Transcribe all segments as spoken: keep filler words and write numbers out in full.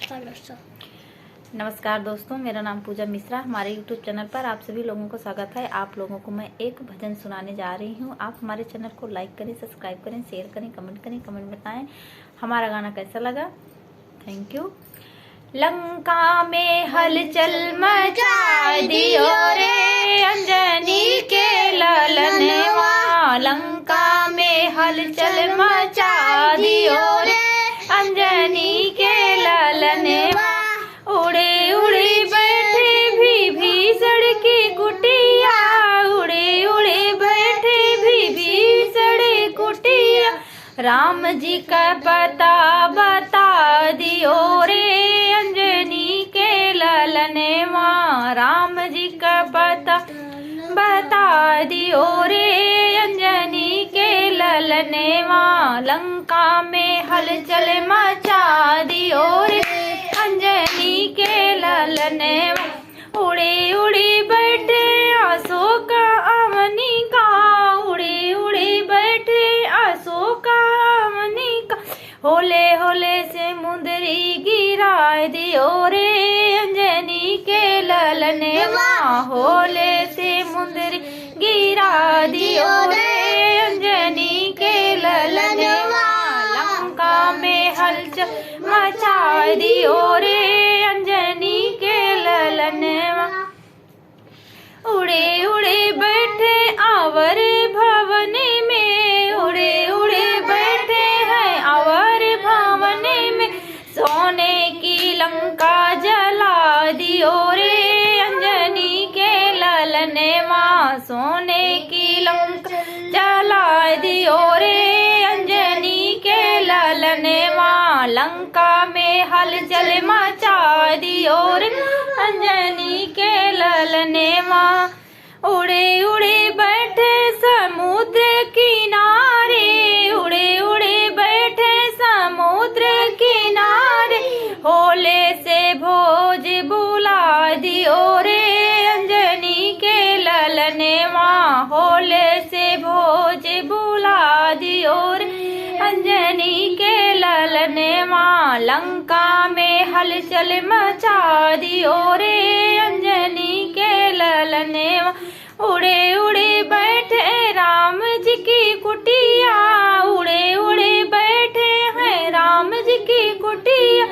नमस्कार दोस्तों, मेरा नाम पूजा मिश्रा। हमारे YouTube चैनल पर आप सभी लोगों को स्वागत है। आप लोगों को मैं एक भजन सुनाने जा रही हूँ। आप हमारे चैनल को लाइक करें, सब्सक्राइब करें, शेयर करें, कमेंट करें, कमेंट बताएं हमारा गाना कैसा लगा। थैंक यू। लंका में हलचल मचा दियो रे अंजनी के ललनवा, लंका में हलचल मचा दियो रे अंजनी के ललनवा। उड़े उड़े बैठे विभीषण की कुटिया, उड़े उड़े बैठे विभीषण कुटिया। राम जी का पता बता दियो रे अंजनी के ललनवा, राम जी का पता बता दियो रे अंजनी के ललनवा। लंका में हलचल मचा दियो रे अंजनी के ललनवा। उड़े उड़े बैठे अशोक अवनी का, उड़े उड़े बैठे अशोक अवनी का। होले होले से मुंदरी गिरा दियो रे अंजनी के ललनवा, होले से मुंदरी गिरा दियो रे अंजनी के ललनवा। लंका में हलचल मचा दियो रे अंजनी के ललनवा। उड़े उड़े बैठे अवर भवन में, उड़े उड़े बैठे हैं अवर भवन में। सोने की लंका जला दियो रे अंजनी के ललनवा, सोने की लंका जला दियो रे अंजनी के ललनवा। लंका में हलचल मचा दियो रे अंजनी के ललनवा। उड़े उड़े बैठे समुद्र किनारे, उड़े उड़े बैठे समुद्र किनारे। होले से भोज बुला दियो रे अंजनी के ललनवा, होले से भोज बुला दियो रे अंजनी के ललनवा। लंका में हलचल मचा दियो रे अंजनी के ललनवा। उड़े उड़े बैठे राम जी की कुटिया, उड़े उड़े बैठे हैं राम जी की कुटिया।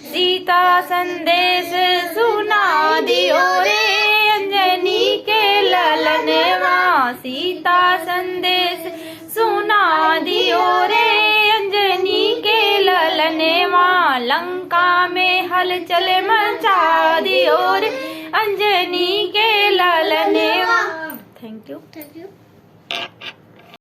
सीता संदेश सुना दियो रे अंजनी के ललनवा, सीता संदेश सुना दियो रे अंजनी के ललनवा। लंका में हलचल मचा दियो रे अंजनी के ललनवा। थैंक यू। थैंक यू।